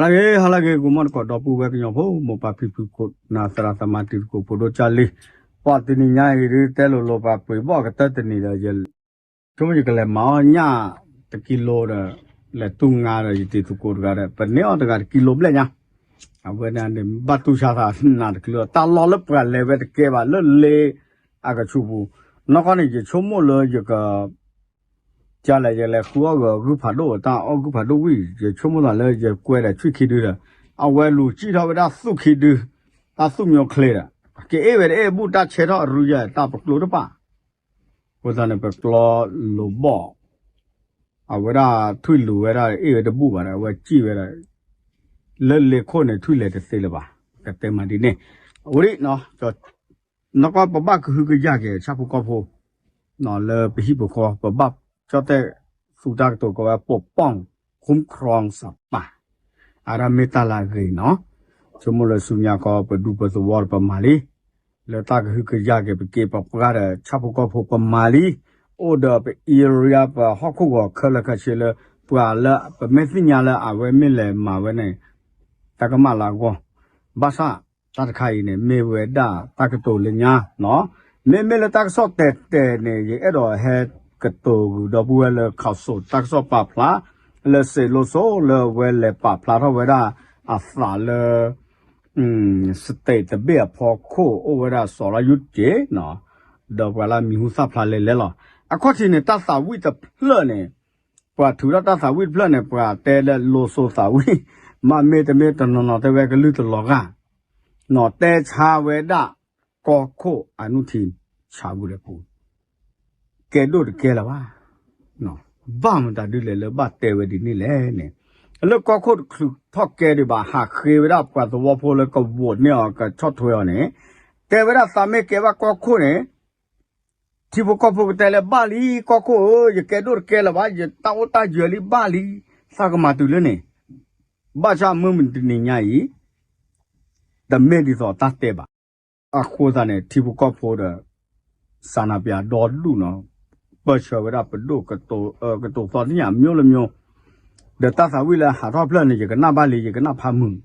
ဟါလၢအဂ့ၤ ဟါလၢအဂ့ၤ ဂီၤမီၢ်တကိး ဒီပုၢ်ဝဲၢ်ကညီဖိ မိၢ်ပၢ်ဖံဖု ခိၣ်နၢ်သရၣ်သမါ တံၤသကိး ဖိဒိၣ်ကၢ်လံ, ပှၤတနံၤညါအံၤဒုး တဲလိၤလိၤပှၤပှ့ၤဘီၣ်ကတၢၢ်တနံၤဒီး ယ ဆိကမိၣ်ယကလဲၤမၤအီၣ်ညၣ်တကံလိဒီး လဲၤတူၢ်ငါဒီး ယတံၤသကိးတဂၤဒီး ပန့ၢ်အီၣ်တဂၤတကံလိဘျဲၣ်ညါ, အဝဲဒၣ်န့ၣ် ဘၣ်တူၢ်ဆါသးနးတကလုာ် တၢ်လီၢ်လၢပှၤလဲၤဝဲတကဲဘၣ် လၢလ့အကဆူးပူၤ, နီၢ်ကီၢ်န့ၣ် ယဆိကမိၣ်လၢယက ကလဲၤ ယလဲၤဃုအီၣ်ဂၢၤဂုၢ်ဖးဒိၣ် တၢ်အီၣ်ဂုၢ်ဖးဒိၣ်ဝံၤ ယဆိကမိၣ်သးလၢ ယကွဲဒီးဆွံၣ်ခံဒုဒီး အဝဲလူၤစံၣ်ထီၣ်ဝဲဒၣ်သူၣ်ခံဒု, တၢ်သူၣ်မျိုးချေဒီး ကအ့ၣ်ဝဲတအ့ၣ်ဘူး တၢ်ဆဲထီၣ်အရူယဲ တၢ်ပကျိတပာ်, အဃိသတးန့ၣ် ပကျီလိၤဘီၣ်, အဝဲဒၣ်ထွံၣ်လူၤဝဲဒၣ် အ့ၣ်ဝဲတဘူးဘၣ်ဒီး အဝဲစံၣ်ဝဲဒၣ် လၢလ့ခိၣ်န့ၣ် ထွံၣ်လဲၤတသ့လၢၤဘၣ်, ကတဲမးဒ်န့ၣ်, အဝဲဒ် နီၢ်ကီၢ် ပဘၣ်ကဟုကယာ်က့ၤ ဆၣ်ဖိကီၢ်ဖိ လၢပဟံၣ်ပဃီ ပဘၣ်ကၠီၣ်တဲၣ်သူတၢ်ကတိၤကိးဝဲ ပပီၣ် ခူမ်ခရီစးပၢ် အရၢမ့ၢ်တၢ်လၢအဂ့ၤနီၤ, ဆိကမိၣ်လၢဆူညါခီ ပဒူပသဝီဒီးပမၤလံ, လၢတၢ်ကဟုကယာ်က့ၤ ပက့ၤပပှၢ်ဒီး ဆၣ်ဖိကီၢ်ဖိပမၤလံ, အိၣ်ဒီးပ area ပဟီၣ်ခိၣ်ဂီၤခဲလၢာ်ခဲဆ့လၢ ပှၤလၢပမ့ၢ်သ့ၣ်ညါလၢအဝဲမ့ၢ်လဲၤမၤဝဲန့ၣ် တၢ်ကမၣ်လၢအဂီၢ်, ဘၣ်ဆၣ် တၢ်တခါအံၤန့ၣ် မ့ၢ်ဝဲဒၣ်တၢ်ကတိၤလၢညါနီၤ, မ့မ့ၢ်လၢတၢ်ကစီၣ်တဲာ်တဲာ်န့ၣ် ယအဲၣ်ဒိးဟဲကတိၤဂုာ်ဒီပုၢ်ဝဲၢ်လၢ ခးစိး တၢ်ကစီၣ်ပာ်ဖျါ လၢစ့းလိၤစိလၢအဝဲလဲၤပာ်ဖျါထီၣ်ဝဲဒၣ်အသးလၢ state တဘ့ၣ်အဖီခိၣ် အိၣ်ဝဲဒၣ်စီၤလါယူၣ်က့ၤ ဒီးပှၤလၢအမံၤဟူသၣ်ဖျါလဲၤလဲၤလီၤ. အခီၣ်ထံးန့ၣ် တၢ်သးဝံၣ်တဖျၢၣ်န့ၣ် ပှၤထုးထီၣ်တၢ်သးဝံၣ်တဖျၢၣ်န့ၣ် ပှၤတဲလၢလိၤစိသးဝံၣ်, မ့မ့ၢ်တမ့ၢ်တနီၤနီၤတဲဝဲကလုၢ်တလီၤဂာ်, နီၤ တဲဆါဝဲဒၣ်ကီၢ်ခိၣ်အနုထံဆးဝံၣ်လၢပူၤ ကဲဒိၣ်တကဲလၢၤဘၣ်. ဘၣ်မတၤဒ်လဲၣ်လၢဘၣ်တဲဝဲဒ်န့ၣ်လဲၣ်န့ၣ်, လၢကီၢ်ခိၣ်တချုးထီၣ်ကဲဒံးဘၣ် ဟးဃ့ဝဲဒၣ်ပှၤသဝီဖိလၢကဝီၤန့ၢ်အီၤ ကဆီၣ်ထွဲအီၤန့ၣ်, တဲဝဲဒၣ်သးမ့ၢ်ကဲဘၣ်ကီၢ်ခိၣ်န့ၣ် ထံဖိကီၢ်ဖိကတဲလၢဘၣ်လံ, ကီၢ်ခိၣ်ဧၢ, ယကဲဒိၣ်တကဲလၢၤဘၣ်, ယတၢ်အိၣ်တၢ်ယၢၤလံဘၣ်လံ, သးကမၤတုၤလၢန့ၣ်, ဘၣ်ဆၣ်မုၢ်မတနံၤညါအံၤ တမ့ၢ်ဒ်သိးတၢ်တဲဘၣ်. အဃိသတးန့ၣ် ထံဖိကီၢ်ဖိဒီး စးနၤပၠးဒီဒူၣ်နီၤ, ပၢၢ်ဆၢဝဲဒၣ်ပဒိၣ်ကတိၤသီတညၣ် မျိုးလၢမျိုး, ဒီးတၢ်သးဝံၣ်လၢဟးထီၣ်ဖျၢၣ်န့ၣ် ယကနၣ်ဘၣ်လံ ယကနၣ်ဖးမုာ်,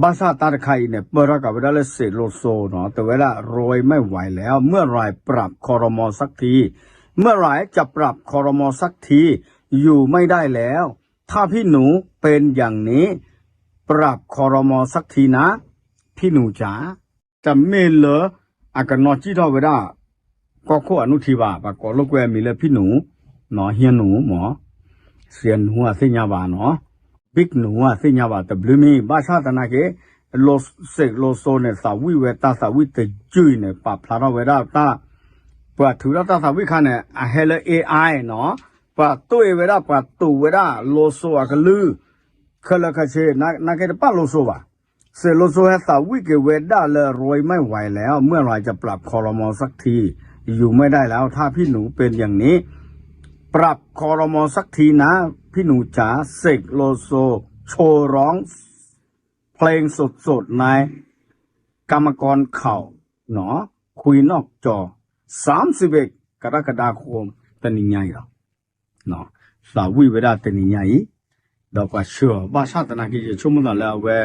ဘၣ်ဆၣ်တၢ်တခါအံၤန့ၣ် ပၢၢ်ထီၣ်ကးဝဲဒၣ်လၢစ့းလိၤစိနီၤ, တဲဝဲဒၣ် รวยไม่ไหวแล้ว เมื่อไหร่ปรับครมสักที เมื่อไหร่จะปรับครมสักที อยู่ไม่ได้แล้ว ถ้าพี่หนูเป็นอย่างนี้ ปรับครมสักทีนะ พี่หนูจ๋า တမ့ၢ်လၢအကနီၣ်စံၣ်ထီၣ်ဝဲဒၣ် ကီၢ်ခိၣ်အနုထံဘၣ်, ပှၤကိးလိာ်ကွဲအမံၤလၢဖံနူၤ, ဟံနူၤမၢ်, စံနူၤအသ့ၣ်ညါဘၣ်နီၤ, ဘံၣ်နူၤအသ့ၣ်ညါဘၣ်တဘျုးမံၤ, ဘၣ်ဆၣ်သနာ်က့ စ့းလိၤစိန့ၣ် သးဝံၣ်ဝဲတၢ်သးဝံၣ်တယုၢ်အံၤန့ၣ် ပာ်ဖျါထီၣ်ဝဲဒၣ်တၢ်, ပှၤထုးထီၣ်တၢ်သးဝံၣ်ခါန့ၣ် အဟဲလၢ AI နီၤ, ပှၤတိၢ်အ့ၣ်ဝဲဒၣ် ပှၤတိၢ်ဝဲဒၣ်လိၤစိအကလုၢ် ခဲလၢာ်ခဲဆ့ နာ်က့တပာ်လိၤစိဘၣ်. စ့းလိၤစိဟဲသးဝံၣ်က့ၤဝဲဒၣ်လၢ รวยไม่ไหวแล้ว เมื่อไหร่จะปรับครมสักที อยู่ไม่ได้แล้ว ถ้าพี่หนูเป็นอย่างนี้ ปรับครมสักทีนะ พี่หนูจ๋า เสกโลโซ โชว์ร้องเพลงสดๆ ในกรรมกรข่าว เนาะ คุยนอกจอ สามสิบเอ็ดกรกฎาคม တနံၤညါအံၤလီၤ. သးဝံၣ်ဝဲဒၣ်တနံၤညါအံၤ, ဒီးပှၤဆှၢအီၤ ဘၣ်ဆၣ်သနာ်က့ ယဆိကမိၣ်သးလၢအဝဲ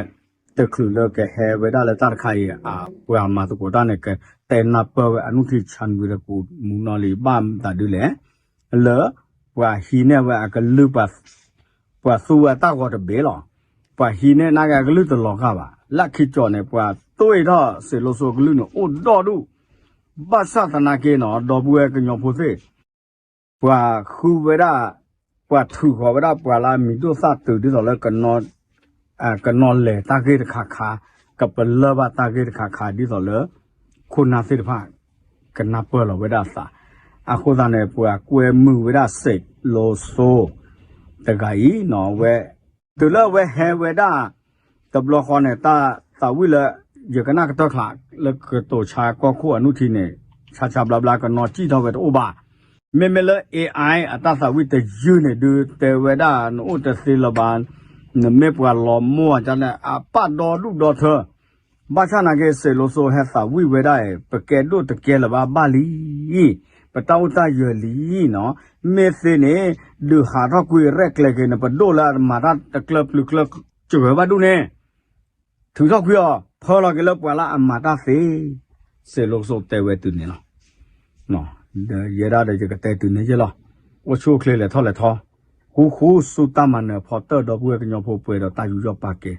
တချုးလၢကဟဲဝဲဒၣ်လၢတၢ်တခါအံၤ ပှၤမၤသကိးတၢ်န့ၣ် ကတဲနၢ်ပၢၢ်ဝဲအနုထံဆၣ်ဝံၤဒီး ပူၤမူနီၢ်လံ ဘၣ်မတၤဒ်လဲၣ်, လၢ ပှၤဟံးန့ၢ်ဝဲအကလုၢ် ပှၤသူဝဲတၢ်ဂီၤတဘ့ၣ်လီၤ. ပှၤဟံးန့ၢ်နာ်က့အကလုၢ်တလီၤဂာ်ဘၣ်. လၢခံကၠီၣ်န့ၣ် ပှၤတိၢ်အ့ၣ်ထီၣ်စ့းလိၤစိကလုၢ်န့ၣ် အိၣ်ဒီဒူၣ်, ဘၣ်ဆၣ်သနာ်က့နီၤ ဒီပုၢ်ဝဲၢ်ကညီဖိသ့ၣ် ပှၤဃုဝဲဒၣ်, ပှၤထုးဃီၤဝဲဒၣ် ပှၤလၢအမံၤဒိၣ်သၣ်တုၤ ဒ်သိးလၢ ကနီၤလဲၤတၢ်ဂ့ၢ်တခါခါ, ကပလၢၢ်ဘၣ်တၢ်ဂ့ၢ်တခါခါ ဒ်သိးလၢ ခိၣ်နၢ်သ့ၣ်တဖၣ် ကနၢ်ပၢၢ်လီၤဝဲဒၣ်အသး. အဃိသတးန့ၣ် ပှၤကွဲမုာ်ဝဲဒၣ်စ့းလိၤစိ တဂၤအံၤနီၤ ဝဲ တုၤလၢအဝဲဟဲဝဲဒၣ် တဘျီဃီန့ၣ် တၢ်သးဝံၣ်လၢ ယကနၣ်ကတၢၢ်ချး လၢကတိၤဆါကီၢ်ခိၣ်အနုထံန့ၣ် ဆါဆါဘျါဘျါ ကနီၤစံၣ်ထီၣ်ဝဲတအိၣ်ဘၣ်. မ့မ့ၢ်လၢ AI အတၢ်သးဝံၣ်တယုၢ်န့ၣ် ဒုးတဲဝဲဒၣ် နအိၣ်တသ့လၢၤဘၣ်, နမ့ၢ်ပှၤလီၤမိၢ်အကျါန့ၣ် အပာ်ဒီဒူၣ်ဒီထၢ ဘၣ်ဆၣ်နာ်က့ စ့းလိၤစိဟဲသးဝံၣ်ဝဲဒၣ်အံၤ ပကဲဒိၣ်တကဲလၢၤဘၣ် ဘၣ်လံ, ပတၢ်အိၣ်တၢ်ယၢၤလံနီၤ. မ့ၢ်သ့န့ၣ် ဒုးဟးထီၣ်ကွံာ်ရဲၣ်ကျဲၤက့ၤန့ၣ် ပဒိၣ်လၢအမၤတၢ်တကျၢၤပျုၤကျၢၤ စၢၤဝဲဘၣ်ဒူၣ်န့ၣ် ထုးထီၣ်ကွံာ်အီၤ ဖၢလီၤက့ၤလၢပှၤလၢအမၤတၢ်သ့, စ့းလိကစိတဲဝဲတုၤန့ၣ်လီၤ. ဒီးယဲဒၣ်ဒီးယကတဲတုၤန့ၣ်ယဲလီၤ. အိၣ်ဆူၣ်အိၣ်ချ့လဲၤထီၣ်လဲၤထီ, ဃူဃူဆူတၢ်မၤနၢၤအဖီတၢၢ် ဒီပုၢ်ဝဲၢ်ကညီဖိပှဲၤဒီးတၢ်ယူးယီၣ်ပာ်ကဲ,